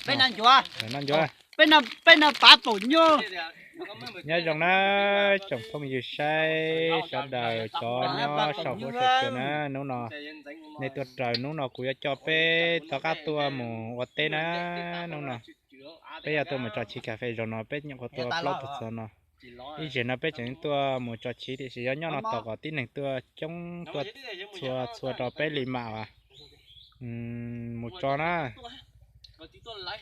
Peb noj ncuav, peb noj pav paum nyuj. Nyob zoo na tsoom phooj ywg saib sawv daws cov nyob saum huab saum cua na, hnub no nej tuaj raws, hnub no kuv yuav coj peb rov qab tuaj mus ua teb na. Hnub no peb yuav tuaj mus tso chiv kas fes zaum no, peb nyuam qhuav tua plaub tug txog no. Ib zaug no peb tseem tuaj mus tso chiv tiam sis yog nyob no tos kom tib neeg tuaj coob tuaj txhua txhua rau peb li mam mus tso na.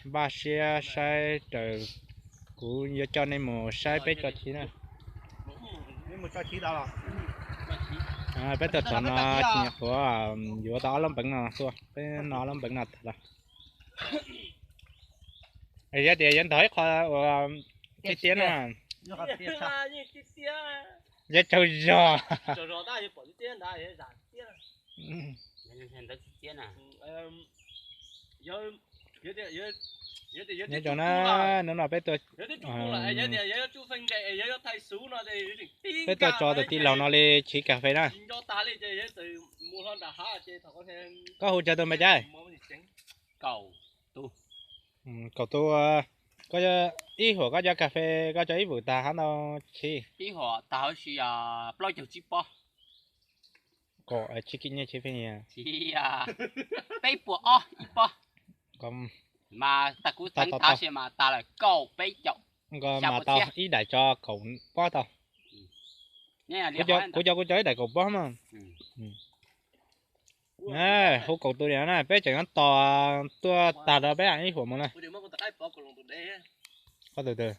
Npaj siab saib raws, kuv yuav coj nej mus saib peb tso chiv na. Peb tuaj txog no nyuam qhuav yuav tau ob lub npeev no tuaj, peb noj ob lub npeev no tag los. Yog tias yuav ntog ib qho uas tiaj tiaj no, yuav tsaug zog. Nyob zoo na, hnub no peb tuaj, peb tuaj tso tus tij laug no li chiv kas fes na. Koj hu tsawg tus npawg Caiv? Kaum tus. Koj ib huam koj cov kas fes koj tso ib vwm tag hab ntau chiv? Ib huam tag huv si plaub caug tsib pob. Kom tsis kim nyiaj tsis pheej. Peb puas ob ib pob. Mas tag kuv teev tag si mas tag lawm kaum peb caum. Mas tau ib daim tso kaum pob tau. Kuv cov kuv cov ib daim kaum pob mas. Hu kaum tus li na, peb tseem tos tuaj tag rau peb ib huam mus na. Qhov twg twg?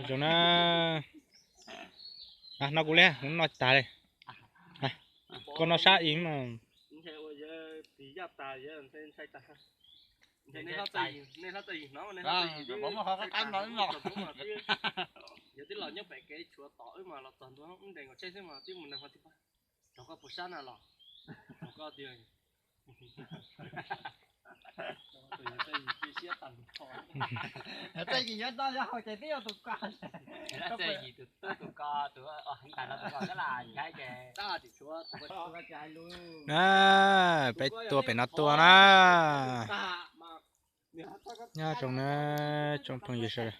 Zoo na, no kuv li, kuv noj tag li. Koj noj sab ib mas. Yog tij laug nyob pem kev tshuav tom wb mas los txog ntua wb nres nkaus tsheb xwb mas twb mus neeg ho tsis pab. Thaum koj puas sab na los, thaum koj tias, Txawj yim nyob toj nyob hauv ces twb yog tus ko. Txawj yim tus tub tus ko tus heev tag no tus ko xwb las nchaib ces. Na, peb tuaj pem no tuaj na. Nyob zoo na tsoom phooj ywg sawv daws.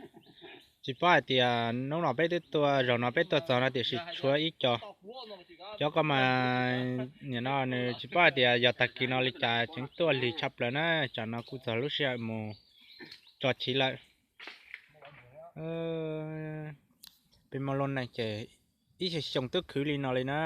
Tsis paub hais tias hnub no peb twb tuaj, zaum no peb tuaj txog no tiam sis tshuav ib co. Cov ko mas nim no nws tsis paub hais tias yog tag kis no li cas tseem tuaj lig tshaj plaws na, tsam no kuj txog lub sij hawm mus tso chiv lawm. Peb muaj lub neej ces ib xyoos xyoo twb khwv li no li na.